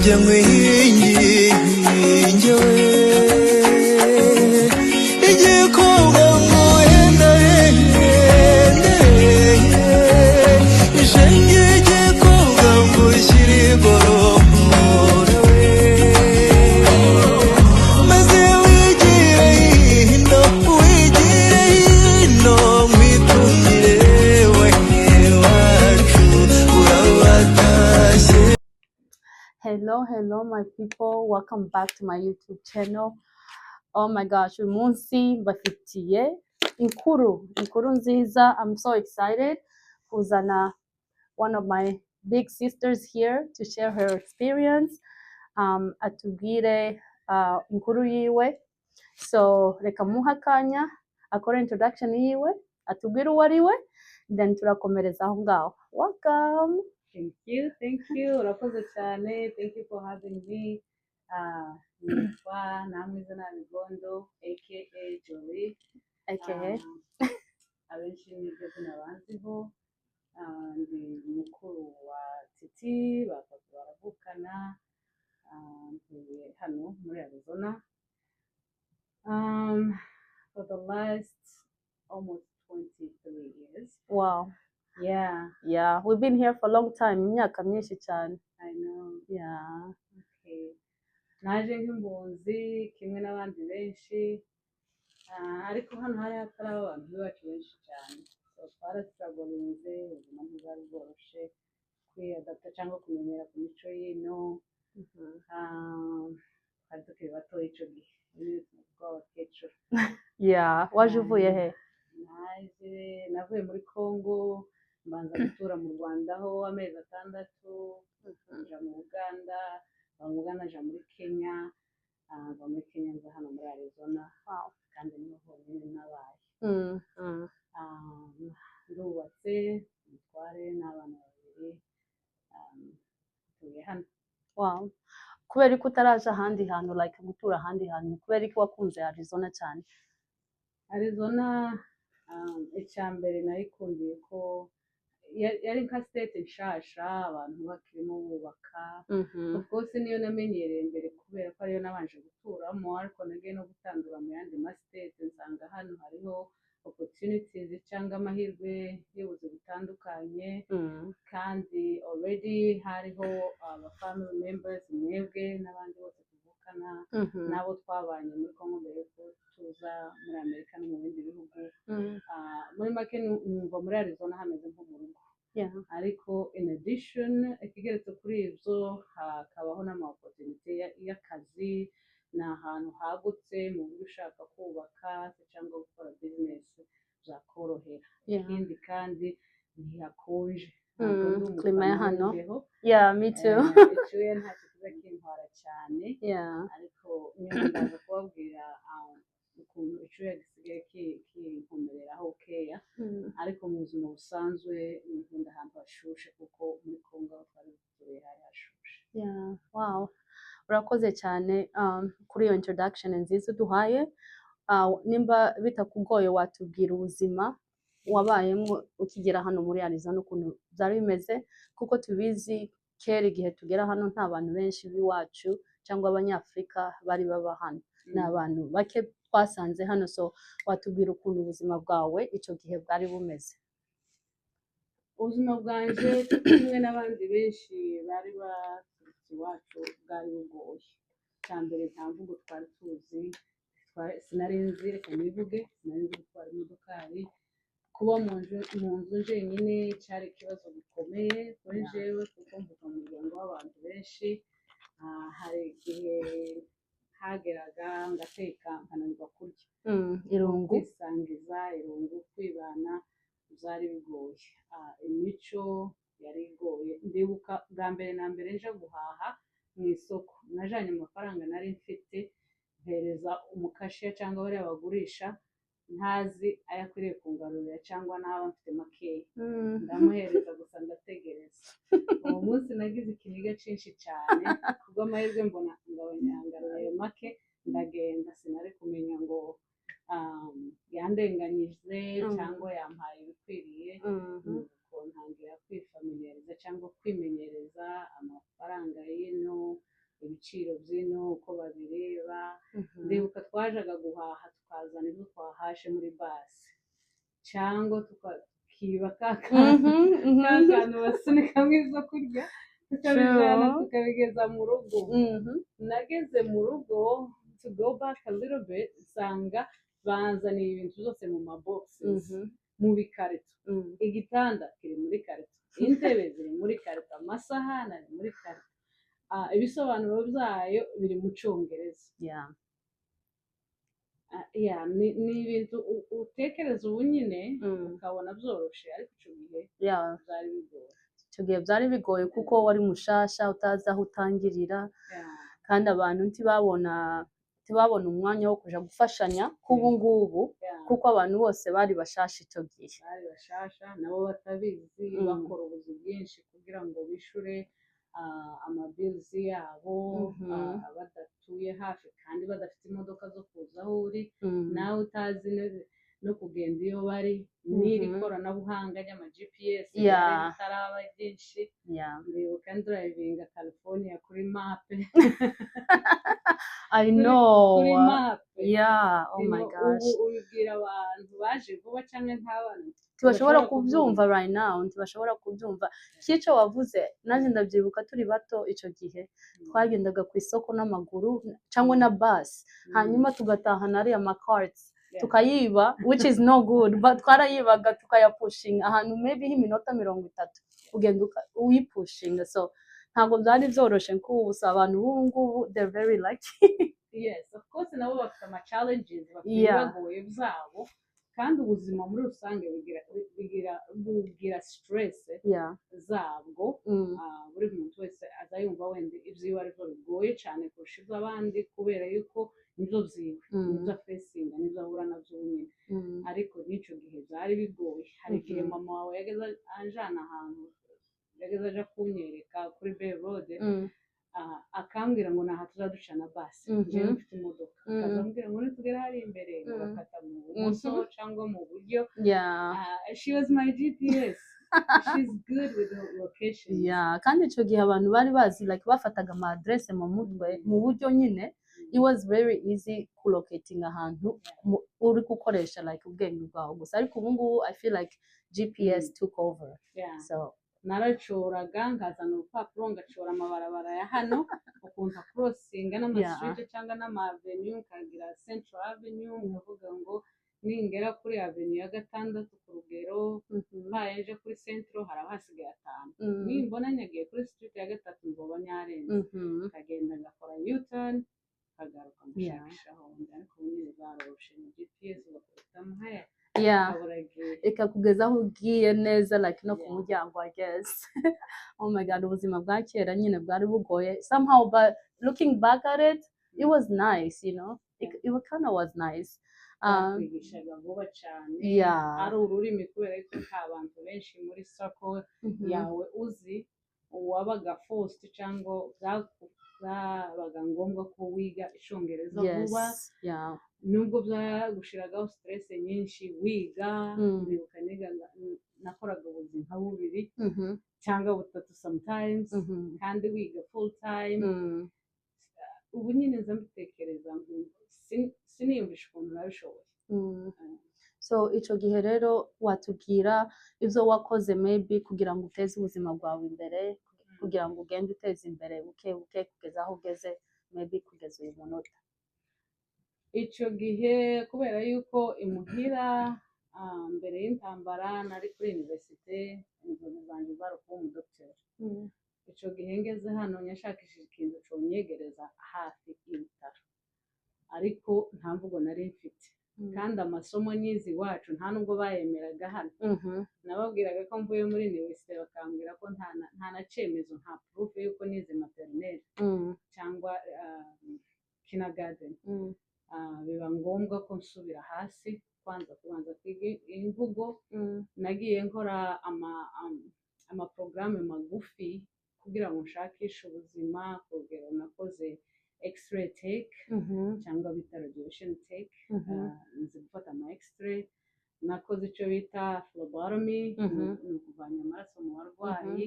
Njye nkwihinge we, igikobwa nguhendahende, shenge igikobwa ngushyire igorora we, maze wigire hino, wigire hino, mwitungire we wacu urabatashye. Hello, hello, my people. Welcome back to my YouTube channel. Oh my gosh, uyu munsi mbafitiye inkuru nziza. I'm so excited kuzana one of my big sisters here to share her experience. Atubwire inkuru yiwe. So reka muhe akanya akore introduction yiwe, atubwire uwo ari we, then turakomereza aho ngaho. Welcome. Thank you, thank you. Urakoze cyane. Thank you for having me. Nitwa Namwiza Bigondo, aka Jolie. AKA. Abenshi niryo zina banziho. Ndi mukuru wa Titi, ba papa baravukana. Ntuye hano muri Arizona. For the last almost 23 years. Wow. Yeah. Yeah, we've been here for a long time, imyaka myinshi cyane. I know. Yeah. Okay. Naje nk'impunzi kimwe n'abandi benshi, ariko hano hari hataraba abantu b'iwacu benshi cyane, so twarastrugglinze. Ubuzima ntibwari bworoshe kwiyadapta cyangwa kumenyera ku mico y'ino. Twari tukiri bato icyo gihe nyine, tuba abakecuru. Yeah, waje uvuye he? Naje navuye muri Congo, mbanza gutura mu Rwanda ho amezi 6, nja mu Buganda, mva mu Buganda nja muri Kenya, mva muri Kenya nza hano muri Arizona. Kandi niho honyine nabaye. Ndubatse, umutware n'abana babiri, ntuye hano. Wow. Kubera ko utaraje ahandi hantu, like gutura ahandi hantu, kubera ko wakunze Arizona cyane? Arizona, icya mbere nayikundiye ko yari nka state nshasha, abantu bakirimo bubaka. Of course niyo namenyereye mbere kubera ko ariyo nabanje guturamo, ariko nagiye no gutandura mu yandi ma state, nsanga hano hariho opportunities cyangwa amahirwe y'ubuzi butandukanye. Kandi already hariho aba family members, mwebwe n'abandi bose tuvukana, n'abo twabanye muri Congo mbere yuko tuza muri Amerika no mu bindi bihugu. Muri make numva muri Arizona hameze nko mu rugo. Ariko in addition, ikigeretse kuri ibyo, hakabaho n'ama opportunity y'akazi. Ni ahantu hagutse mu buryo ushaka kubaka se cyangwa gukora business byakorohera. Ikindi kandi ntihakonje. Ntabwo ndi Climat ya umufana hano. w'imbeho. Yeah, me too. Icyuya ntacyo kiza kintwara cyane. Ariko nyuma ndaza kubabwira ukuntu icyuya gisigaye kinkomereraho keya. Ariko mu buzima busanzwe nkunda ahantu hashushe, kuko muri Congo aho twari dutuye hari hashushe. Yeah. Wow. Urakoze cyane kuri iyo introduction nziza uduhaye. Nimba bitakugoye, watubwira ubuzima wabayemo ukigera hano muri Arizona, ukuntu byari bimeze, kuko tubizi kera igihe tugera hano nta bantu benshi b'iwacu cyangwa Abanyafurika bari baba hano, ni abantu bake twasanze hano. So watubwira ukuntu ubuzima bwawe icyo gihe bwari bumeze? Ubuzima bwanje kimwe n'abandi benshi bari baturutse iwacu bwari bugoye. Icya mbere, nta mvugo twari tuzi. Sinari nzi, reka nivuge, sinari nzi gutwara imodokari. Kuba mu nzu njyenyine cyari ikibazo gikomeye kuri jewe, kuko mvuka mu muryango w'abantu benshi. Hari igihe hageraga ngateka nkananirwa kurya. Irungu. Kwisangiza, irungu, kwibana byari bigoye. Imico yari igoye. Ndibuka bwa mbere na mbere nja guhaha mu isoko, najanye amafaranga nari mfite, mpereza umukashiya cyangwa bariya bagurisha, ntazi ayo akwiriye kungarurira cyangwa naba mfite makeya. Ndamuhereza gusa, ndategereza. Uwo munsi nagize ikiniga cyinshi cyane. Kubw'amahirwe mbona yangaruriye make, ndagenda. Sinari kumenya ngo yandenganyije cyangwa yampaye ibikwiriye. Nuko ntangira kwifamiliariza cyangwa kwimenyereza amafaranga y'ino. Ibiciro by'ino uko babireba. Ndibuka twajaga guhaha, tukazana ibyo twahashe muri basi, cyangwa tukiba ka kantu, ka kantu basunikamo ibyo kurya, tukabijyana, tukabigeza mu rugo. Nageze mu rugo, to go back a little bit, nsanga banzaniye ibintu byose mu ma boxes, mu bikarito. Igitanda kiri muri karito, intebe ziri muri karito, amasahani ari muri karito. Ibisobanuro byayo biri mu Cyongereza. Yeah, ni ibintu utekereza ubu nyine ukabona byoroshe, ariko icyo gihe byari bigoye. Icyo gihe byari bigoye kuko wari mushasha, utazi aho utangirira, kandi abantu ntibabona umwanya wo kuja gufashanya k'ubu ngubu, kuko abantu bose bari bashasha icyo gihe. Bari bashasha nabo batabizi, bakora ubuzi bwinshi kugira ngo bishure amabills yabo, badatuye hafi kandi badafite imodoka zo kuza aho uri, nawe utazi no kugenda iyo bari n'iri koranabuhanga ry'ama GPS ryari ritaraba ryinshi. Ndibuka ndrivinga California kuri map. I know. Kuri map. Yeah, oh my gosh. Ubu ubibwira abantu baje vuba cyangwa nk'abana, ntibashobora ntibashobora kubyumva right now, ntibashobora kubyumva. Cy'icyo wavuze nanjye ndabyibuka, turi bato icyo gihe twagendaga ku isoko n'amaguru cyangwa na bus, hanyuma tugatahana ariya ma carts, tukayiba, which is no good, but twarayibaga, tukayapushinga ahantu maybe h'iminota 30, ugenda uyipushinga. So ntabwo byari byoroshe nk'ubu. So abantu b'ubu ngubu, they're very lucky. Yes, of course, nabo bafite ama challenges, bafite ibibagoye byabo, kandi ubuzima muri rusange bugira stress zabwo. Buri muntu wese aza yumva wenda ibyiwe aribyo bigoye cyane kurusha iby'abandi, kubera yuko nibyo byiwe, nibyo afacinga, nibyo ahura nabyo nyine. Ariko n'icyo gihe byari bigoye. Hari igihe mama wawe yageze anjana ahantu, yageze aja kunyereka kuri Bay Road, akambwira ngo naha tuzaduca na basi, njyewe mfite imodoka. Akaza ambwira ngo nitugera hari imbere ngo bakata mu bumoso cyangwa mu buryo. She was my GPS. She's good with the locations. Yeah, kandi icyo gihe abantu bari bazi, like bafataga ama adresse mu mutwe, mu buryo nyine it was very easy kulocating ahantu uri gukoresha like ubwenge bwawe gusa. Ariko ubu ngubu I feel like GPS took over. So Naracoraga, nkazana urupapuro, ngacora amabarabara ya hano, ukuntu acrossinga n'amastreet cyangwa n'ama avenue, nkagira Central Avenue, nkavuga ngo ningera kuri avenue ya gatandatu ku rugero, mbaye nje kuri Central haraba hasigaye atanu, nimbona nyagiye kuri street ya gatatu nzoba nyarenze, nkagenda ngakora U-turn, nkagaruka, ngashakisha aho ndi. Ariko ubu nyine baroroshe, ni GPS, ugakubitamo haya, ukaba uragiye. Ikakugeza aho ugiye neza, like no ku muryango, I guess. Oh my God, ubuzima bwa kera nyine bwari bugoye somehow, but looking back at it, it was nice. It kind of was nice. Bakwigishaga vuba cyane. Ari ururimi, kubera ko nta bantu benshi muri circle yawe uzi, wabaga forced cyangwa byabaga ngombwa ko wiga Icyongereza vuba, nubwo byagushiragaho stress nyinshi wiga. Ndibuka nigaga, nakoraga ubuzi nka bubiri cyangwa butatu sometimes, kandi wiga full time. Ubu nyine nza mbitekereza nkumva siniyumvisha ukuntu nabishoboye. So icyo gihe rero watubwira ibyo wakoze maybe kugira ngo uteze ubuzima bwawe imbere, kugira ngo ugende uteza imbere buke buke kugeza aho ugeze, maybe kugeza uyu munota? Icyo gihe, kubera yuko imuhira, mbere y'intambara nari kuri université, inzozi zanjye zari kuba umudogiteri. Icyo gihe ngeze hano nyashakishije ikintu conyegereza hafi ibitaro, ariko nta mvugo nari mfite, kandi amasomo nyizi iwacu nta nubwo bayemeraga hano. Nababwiraga ko mvuye muri université, bakambwira ko nta na cyemezo, nta proof y'uko nize maternelle cyangwa kindergarten. Biba ngombwa ko nsubira hasi kwanza kubanza kwiga imvugo. Nagiye nkora amaporogaramu magufi kugira ngo nshakishe ubuzima. Ku rugero, nakoze x-ray tech, cyangwa bita radiation tech. Nzi gufata ama x-ray. Nakoze icyo bita phlebotomy, ni ukuvanya amaraso mu barwayi.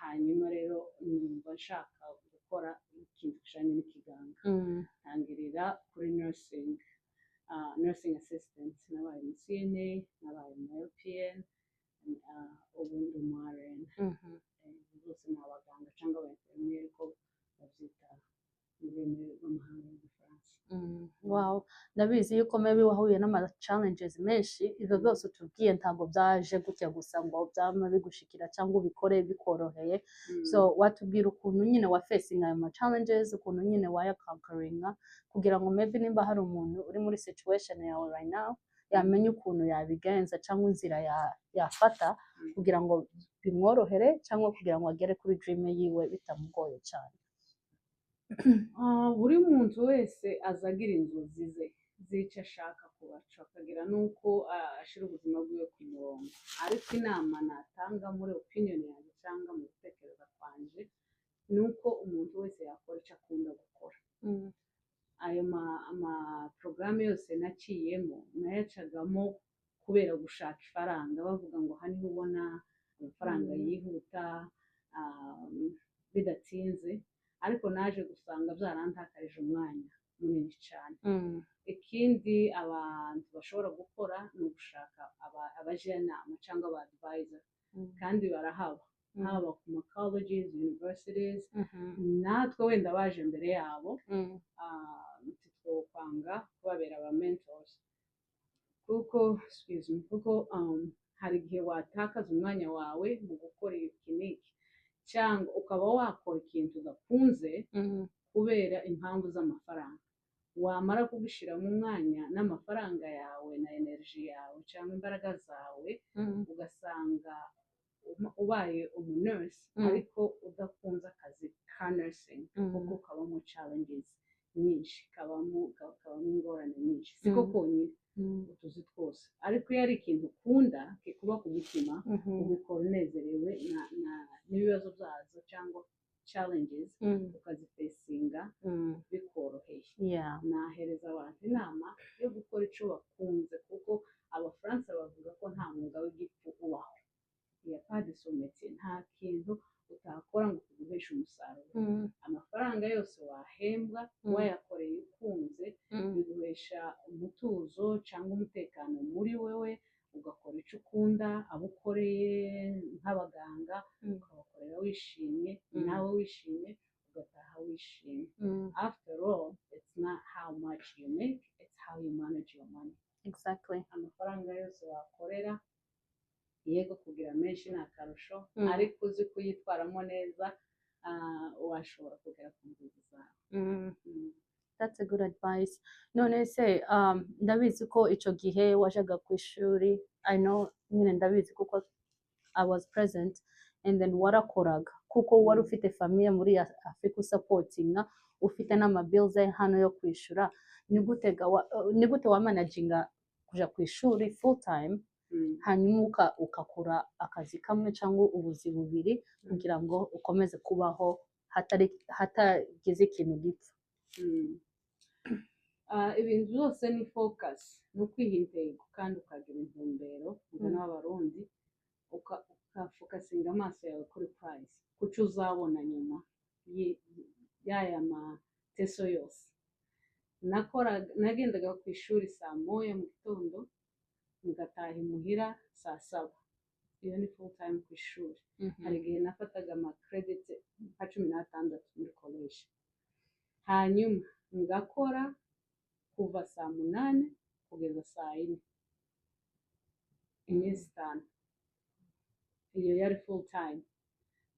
Hanyuma rero numva nshaka gukora gukora ikintu kijanye n'ikiganga. Ntangirira kuri nursing, nursing assistant. Nabaye mu CNA, nabaye mu LPN, ubu ndi umu RN. Bose ni abaganga cyangwa aba infirmière, ko babyita mu rurimi rw'amahanga rw'igifaransa. Wow, ndabizi yuko maybe wahuye n'ama challenges menshi. Ibyo byose utubwiye ntabwo byaje gutya gusa ngo byama bigushikira cyangwa ubikore bikoroheye. So watubwira ukuntu nyine wa facing ayo ma challenges, ukuntu nyine wayaconqueringa, kugira ngo maybe nimba hari umuntu uri muri situation yawe right now yamenya ukuntu yabigenza cyangwa inzira yafata kugira ngo bimworohere cyangwa kugira ngo agere kuri dream yiwe bitamugoye cyane. Buri muntu wese aza agira inzozi ze z'icyo ashaka kubaca, akagira n'uko ashyira ubuzima bwiwe ku murongo. Ariko inama natanga muri opinion yanjye cyangwa mu gutekereza kwanje ni uko umuntu wese yakora icyo akunda gukora. Ayo ma porogaramu yose naciyemo nayacagamo kubera gushaka ifaranga, bavuga ngo aha niho ubona amafaranga yihuta, bidatinze. Ariko naje gusanga byarantakarije umwanya munini cyane. Ikindi abantu bashobora gukora ni ugushaka abajyanama cyangwa aba advisor, kandi barahaba, haba ku ma colleges, universities. Natwe wenda baje mbere yabo, ntitwokwanga kubabera aba mentors, kuko, excuse me, kuko hari igihe watakaza umwanya wawe mu gukora iki n'iki, cyangwa ukaba wakora ikintu udakunze kubera impamvu z'amafaranga. Wamara kugishyiramo umwanya n'amafaranga yawe na energy yawe cyangwa imbaraga zawe, ugasanga ubaye umunurse ariko udakunze akazi ka nursing, kuko kabamo challenges nyinshi, kabamo ingorane nyinshi, siko konyine, utuzi twose. Ariko iyo ari ikintu ukunda kikuba ku mutima, ubikora unezerewe n'ibibazo byazo cyangwa challenges ukazifacinga bikoroheye. Nahereza abantu inama yo gukora icyo bakunze, kuko Abafaransa bavuga ko nta mwuga w'igipfu ubaho, iya pas de sot-métier. Nta kintu utakora ngo kiguheshe umusaruro. Amafaranga yose wahembwa, wayakoreye ukunze, biguhesha umutuzo cyangwa umutekano muri wewe, ugakora icyo ukunda. Abo ukoreye nk'abaganga, ukabakorera wishimye, nawe wishimye, ugataha wishimye. After all, it's not how much you make, it's how you manage your money. Amafaranga yose wakorera, yego, kugira menshi ni akarusho, ariko uzi kuyitwaramo neza, washobora kugera ku nzozi zawe. That's a good advice. None se ndabizi ko ico gihe wajaga ku ishuri, I know nyine, ndabizi kuko I was present, and then warakoraga kuko wari ufite famille muri Afrika usupportinga, ufite n'ama bills hano yo kwishura. Ni gute wamanaginga kuja ku ishuri full time, hanyuma ukakora akazi kamwe cyangwa ubuzi bubiri kugira ngo ukomeze kubaho hatari hatagize ikintu gipfa? Ibintu byose ni focus, ni ukwiha intego kandi ukagira intumbero, mugani w'Abarundi, ukafocusinga amaso yawe kuri prize, kuco uzabona nyuma y'aya mateso yose. Nakoraga, nagendaga ku ishuri saa 1 mu gitondo, ngataha imuhira saa 7. Iyo ni full time ku ishuri. Hari igihe nafataga ama credit nka 16 muri college, hanyuma ngakora kuva saa 8 kugeza saa 4, iminsi 5. Iyo yari full time.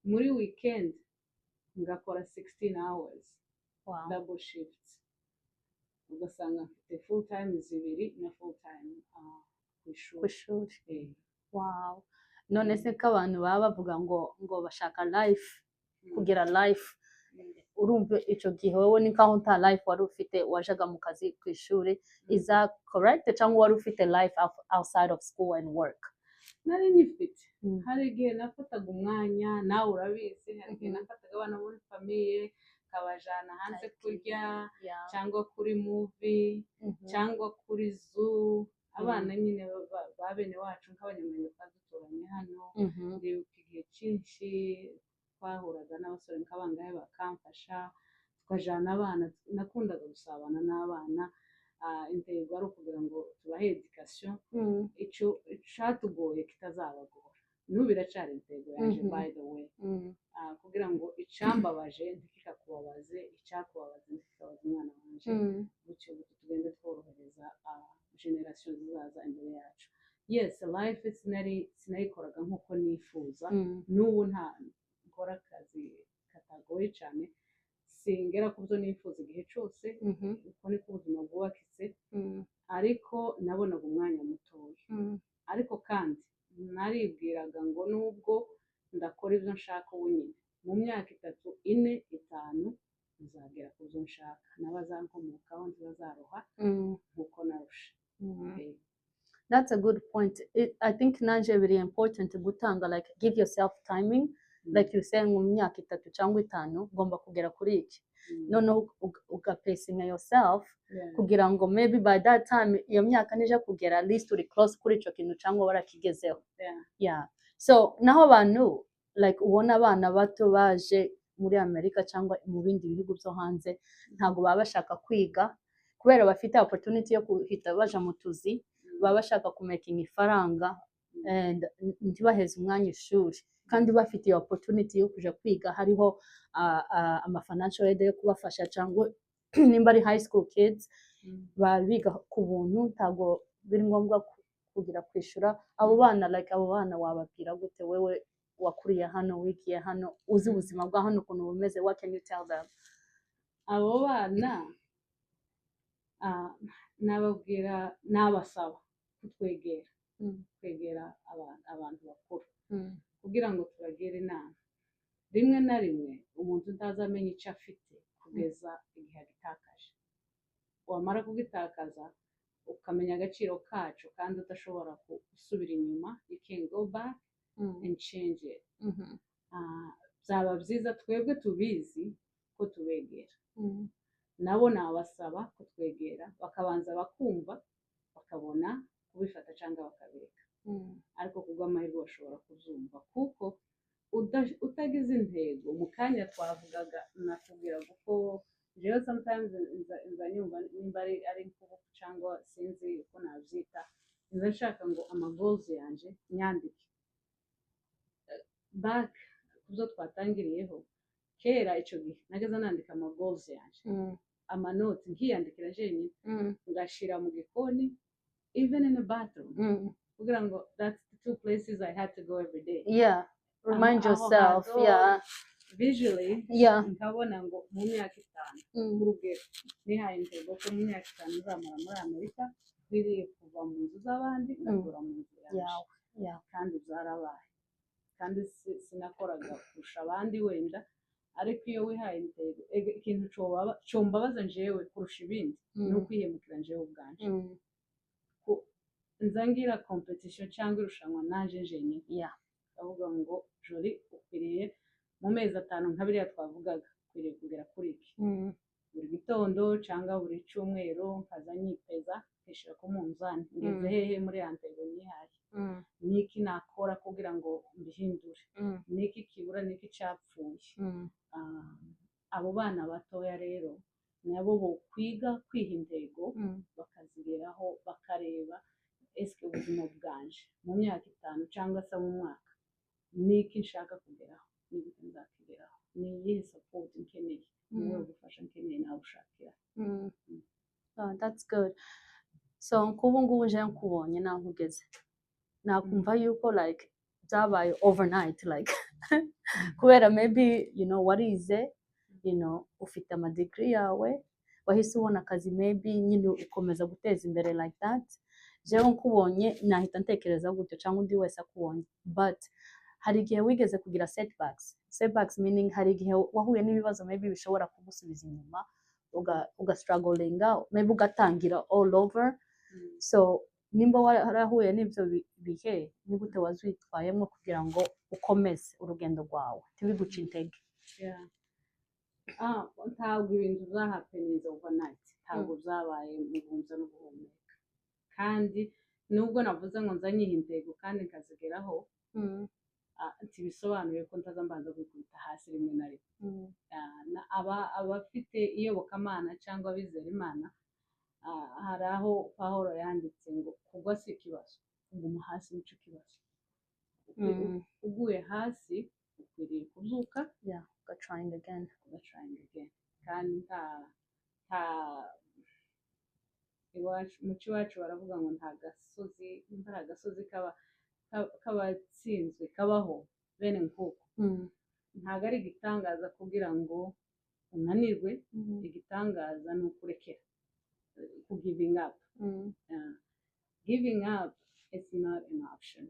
Muri weekend ngakora 16 hours, double shifts, ugasanga mfite full time zibiri na full time ku ku ishuri. Ishuri. Eh. Wow. None se ko abantu baba bavuga ngo bashaka life, kugira life, urumva ico gihe wowe ni nkaho nta life wari ufite, wajaga mu kazi, ku ishuri. Is that correct, cyangwa wari ufite life outside of school and work? Nari nyifite. Hari igihe nafataga umwanya, nawe urabizi, hari igihe nafataga abana muri famille nkabajana hanze kurya, cyangwa kuri movie, cyangwa kuri zoo. Abana nyine ba bene wacu nk'Abanyamurenge twari duturanye hano. Ndibuka igihe cyinshi Twahuraga n'abasore nk'abangahe bakamfasha, tukajana abana. Nakundaga gusabana n'abana. Intego ari ukugira ngo tubahe education, icyo catugoye kitazabagora. N'ubu biracyari intego yaje, by the way, kugira ngo icambabaje ntikikakubabaze, icyakubabaze ntikikabaze umwana wanje, gutyo gutyo tugende tworohereza generation zizaza imbere yacu. Yes, life sinayikoraga nk'uko nifuza. N'ubu nta nkora akazi katagoye cyane, singera ku byo nifuza igihe cyose. Uko niko ubuzima bwubakitse, ariko nabonaga umwanya mutoya. Ariko kandi naribwiraga ngo nubwo ndakora ibyo nshaka ubu nyine, mu myaka 3, 4, 5 nzagera ku byo nshaka, n'abazankomokaho ntibazaroha nk'uko narusha. That's a good point. I think nanje very important gutanga, like, give yourself timing, like you saying, mu myaka 3 cyangwa 5 ugomba kugera kuri iki. Noneho ugapacinga yourself kugira ngo maybe by that time, iyo myaka nija kugera, at least uri close kuri ico kintu cyangwa warakigezeho. Yeah, so naho abantu, like, ubona abana bato baje muri Amerika cyangwa mu bindi bihugu byo hanze, ntabwo baba bashaka kwiga kubera bafite opportunity yo guhita baja mu tuzi. Baba bashaka kumakinga ifaranga and ntibaheze umwanya ishuri, kandi bafite iyo opportunity yo kuja kwiga. Hariho ama financial aid yo kubafasha, cyangwa nimba ari high school kids, biga ku buntu, ntabwo biri ngombwa kugira kwishyura. Abo bana, like, abo bana wababwira gute, wewe wakuriye hano, wigiye hano, uzi ubuzima bwa hano ukuntu bumeze? What can you tell them? Abo bana, nababwira, nabasaba kutwegera, kwegera abantu bakuru kugira ngo tubagire inama. Rimwe na rimwe umuntu ntazamenya icyo afite kugeza igihe agitakaje. Wamara kugitakaza ukamenya agaciro kacu, kandi udashobora gusubira inyuma. You can go back and change it. Byaba byiza twebwe tubizi ko tubegera. Nabo nabasaba kutwegera, bakabanza bakumva, bakabona kubifata cyangwa bakabireka. Ariko kubw'amahirwe bashobora kubyumva, kuko utagize intego, mu kanya twavugaga, nakubwiraga uko jewe sometimes nza nyumva nimba ari nk'ubu cyangwa sinzi uko nabyita, nza nshaka ngo ama goals yanje nyandike. Back ku byo twatangiriyeho kera, icyo gihe nageze nandika ama goals yanje, amanoti nkiyandikira jenyine, ngashira mu gikoni, even in the bathroom, kugira ngo that's the two places I had to go every day. Yeah, remind Aho yourself. hantu visually nkabona ngo mu myaka 5, urugero nihaye intego ko mu myaka 5 nzamara muri Amerika nkwiriye kuva mu nzu z'abandi ngatura mu nzu yanjye. Yawe, yeah. Kandi byarabaye, kandi sinakoraga kurusha abandi wenda, ariko iyo wihaye intego, ikintu combabaza njewe kurusha ibindi ni ukwihemukira njewe ubwanje. Nza ngira competition cyangwa irushanwa naje njenyine, avuga ngo Jolie, ukwiriye mu mezi 5, nka biriya twavugaga, ukwiriye kugera kuri iki. Buri gitondo cyangwa buri cyumweru nkaza nyipeza, nkishyira ku munzani, ngeze hehe muri ya ntego nihaye? Niki nakora kugira ngo mbihindure? Niki kibura? Niki cyapfuye? Abo bana batoya rero nabo bo kwiga kwiha intego, bakazigeraho, bakareba esike ubuzima bwanje mu myaka 5 cyangwa se mu mwaka, niki nshaka kugeraho, ni gute nzakigeraho, ni iyihe support nkeneye, ni ubuhe bufasha nkeneye, nabushakira. Oh, that's good. So nk'ubu ngubu nje nkubonye naho ugeze, nakumva yuko, like, byabaye overnight, like, kubera maybe warize, ufite ama degree yawe, wahise ubona akazi, maybe nyine ukomeza guteza imbere like that. Jewe nkubonye nahita ntekereza gutyo, cyangwa undi wese akubonye. But hari igihe wigeze kugira setbacks. Setbacks meaning hari igihe wahuye n'ibibazo maybe bishobora kugusubiza inyuma, uga strugglinga, maybe ugatangira all over. So nimba warahuye n'ibyo bihe, ni gute wazitwayemo kugira ngo ukomeze urugendo rwawe, ntibiguce intege? Yeah. Ntabwo ibintu byahappeninze overnight, ntabwo byabaye mu guhumbya no guhumeka. Kandi nubwo navuze ngo nzanyiha intego kandi nkazigeraho, Ntibisobanuye ko ntaza mbanza kwikubita hasi rimwe na rimwe. Abafite iyobokamana cyangwa abizera Imana, hari aho Pawulo yanditse ngo kugwa si ikibazo, kuguma hasi nicyo kibazo. Uguye hasi ukwiriye kubyuka, Yeah, go trying again. Uga trying again. Kandi nta iwacu, muco iwacu baravuga ngo nta gasozi, nimba ari agasozi k'abatsinzwe kabaho bene nk'uko. Ntabwo ari igitangaza kugira ngo unanirwe, igitangaza ni ukurekera, ku giving up. Giving up is not an option.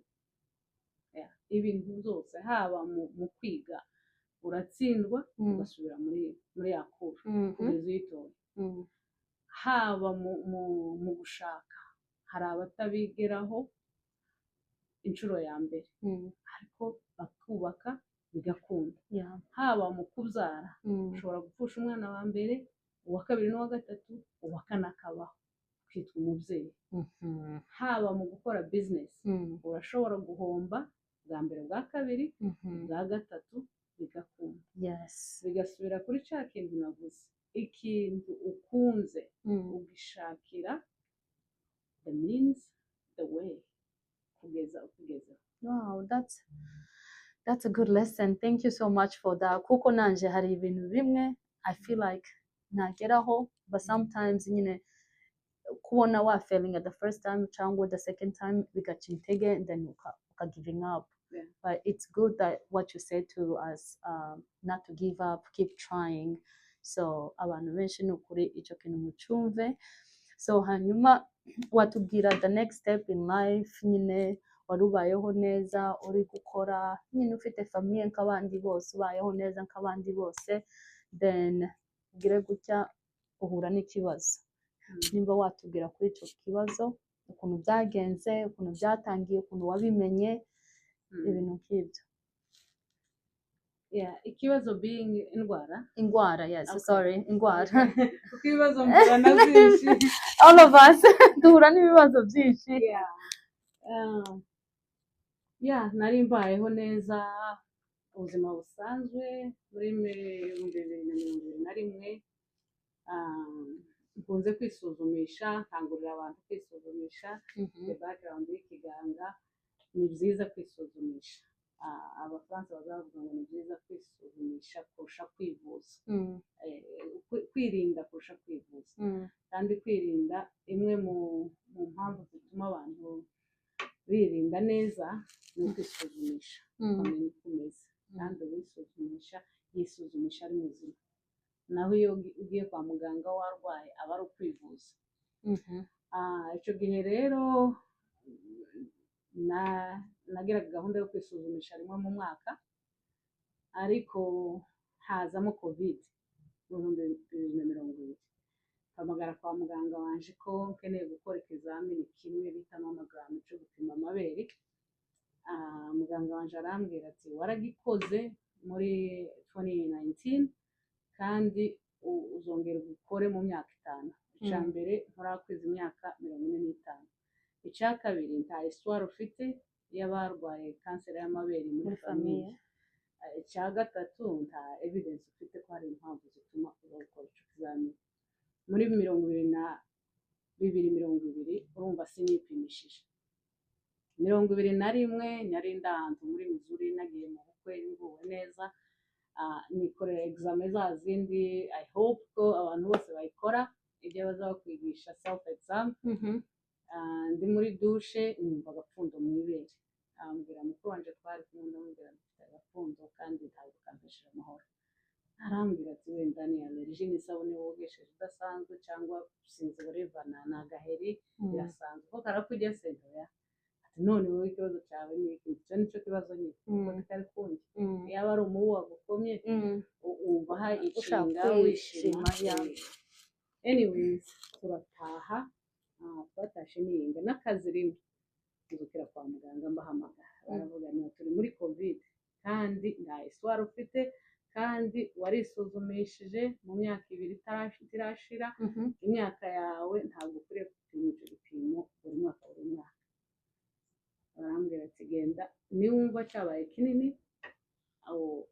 Yeah. Ibintu byose, haba mu kwiga, uratsindwa, ugasubira muri ya cours kugeza uyitoye. Haba mu gushaka, hari abatabigeraho inshuro ya mbere, ariko bakubaka bigakunda. Haba mu kubyara, ushobora gupfusha umwana wa mbere, uwa kabiri n'uwa gatatu, uwa kane akabaho, ukitwa umubyeyi. Haba mu gukora business, urashobora guhomba bwa mbere, bwa kabiri, bwa gatatu, bigakunda. Bigasubira kuri cya kintu navuze: ikintu ukunze, ugishakira the means, the way, kugeza ukugezeho. Wow, that's a good lesson. Thank you so much for that. Kuko nanje hari ibintu bimwe I feel like ntageraho, but sometimes nyine kubona wa failing at the first time cyangwa the second time bigaca intege, and then uka giving up. But it's good that what you said to us, not to give up, keep trying. So abantu benshi, ni ukuri icyo kintu mucumve. So hanyuma watubwira the next step in life nyine, wari ubayeho neza, uri gukora nyine, ufite famille nk'abandi bose, ubayeho neza nk'abandi bose, then ugire gutya uhura n'ikibazo. Nimba watubwira kuri icyo kibazo, ukuntu byagenze, ukuntu byatangiye, ukuntu wabimenye, ibintu nk'ibyo. Yeah, ikibazo being indwara? Indwara, yes. Okay. Sorry, indwara. Kuko ibibazo mpura na byinshi. All of us duhura n'ibibazo byinshi. Yeah. Yeah, nari mbayeho neza ubuzima busanzwe muri 2021. Nkunze kwisuzumisha, nkangurira abantu kwisuzumisha. The background y'ikiganga, ni byiza kwisuzumisha. Abafaransa bazavuga ngo ni byiza kwisuzumisha kurusha kwivuza. Kwirinda kurusha kwivuza. Kandi kwirinda, imwe mu mpamvu zituma abantu birinda neza ni ukwisuzumisha, ukamenya uko umeze. Kandi uwisuzumisha yisuzumisha ari muzima, naho iyo ugiye kwa muganga warwaye aba ari ukwivuza. Icyo gihe rero nagiraga gahunda yo kwisuzumisha rimwe mu mwaka, ariko hazamo COVID mu 2020. Mpamagara kwa muganga wanje ko nkeneye gukora ikizamini kimwe bita mammogram cyo gupima amabere. Muganga wanje arambwira ati: "Waragikoze muri 2019 kandi uzongera ubikore mu myaka 5." Icya mbere, nturakwiza imyaka 45. Icya kabiri, nta histoire ufite y'abarwaye kanseri y'amabere muri muri famille. Famille. Icya gatatu, nta evidence ufite ko hari impamvu zituma uza gukora icyo kizamini muri mirongo ibiri na bibiri mirongo ibiri. Urumva sinipimishije. 21 nari ndi ahantu muri Missouri, nagiye mu bukwe, nguwe neza. Nikorera examen za zindi, I hope ko abantu bose bayikora, ibyo baza bakwigisha, self exam. Ndi muri douche numva agapfundo mu ibere. Ambwira mukuru wanje twari kumwe, ndamubwira mfite agapfundo kandi ntabwo kampesheje amahoro. Arambwira ati: "Wenda ni allergie n'isabune wogesheje idasanzwe, cyangwa sinzi, whatever, ni agaheri, birasanzwe ko karakujya se." Ntoya ati: "None wowe ikibazo cyawe ni iki?" Icyo nicyo kibazo nyine, kuko kitari kunjya. Yaba ari umubu wagukomye, wumva Ushaka ishinga kwishima, wishima. Yeah. Anyways, turataha. Twatashe nirinda n'akazi rimwe, nzukira kwa muganga mbahamagara, baravuga ngo turi muri COVID kandi nta histoire ufite, kandi warisuzumishije mu myaka 2 itarashira. Imyaka yawe ntabwo ukwiriye gupima icyo gipimo buri mwaka buri mwaka. Barambwira ati: "Genda Niwumva cyabaye kinini, aho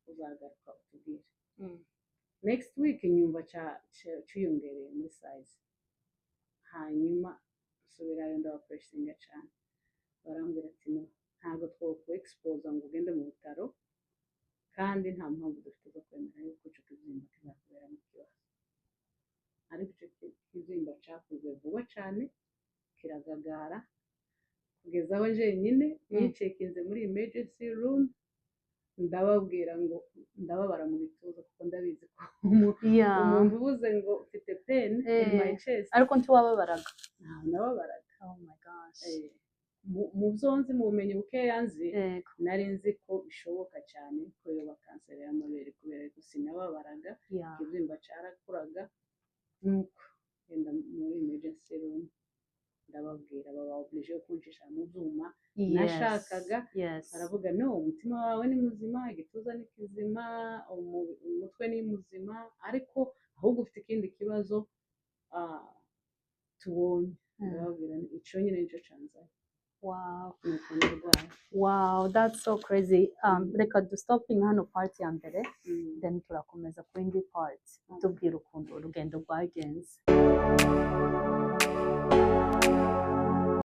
uzagaruka utubwire. Next week nyumva cyiyongereye muri size. Hanyuma nsubirayo, ndabapressinga cyane, barambwira ati: "No, ntabwo twoku expose ngo ugende mu bitaro, kandi nta mpamvu dufite zo kwemera yuko icyo kibyimba kizakuberamo ikibazo." Ariko icyo kibyimba cyakuze vuba cyane, kiragagara kugeza aho njyenyine nicheckinze muri emergency room, ndababwira ngo ndababara mu gituza, kuko ndabizi ko umuntu ubuze ngo ufite pain in my chest. Ariko ntiwababaraga? Ntawe nababaraga. Oh my gosh. Mu byo nzi, mu bumenyi bukeya nzi, nari nzi ko bishoboka cyane ko yoba kanseri y'amabere, kubera ko sinababaraga, ikibyimba cyarakuraga. Nuko ngenda muri emergency room, ndababwira, baba obligé yo kuncisha mu byuma. Nashakaga, baravuga: "No, umutima wawe ni muzima, igituza ni kizima, umutwe ni muzima, ariko ahubwo ufite ikindi kibazo tubonye." Ndababwira nti: "Icyo nyine nicyo cyanzanye." Nuko ndarwaye. Wow, that's so crazy. Reka dustopping hano part ya mbere, then turakomeza ku yindi part, tubwira ukuntu urugendo rwagenze.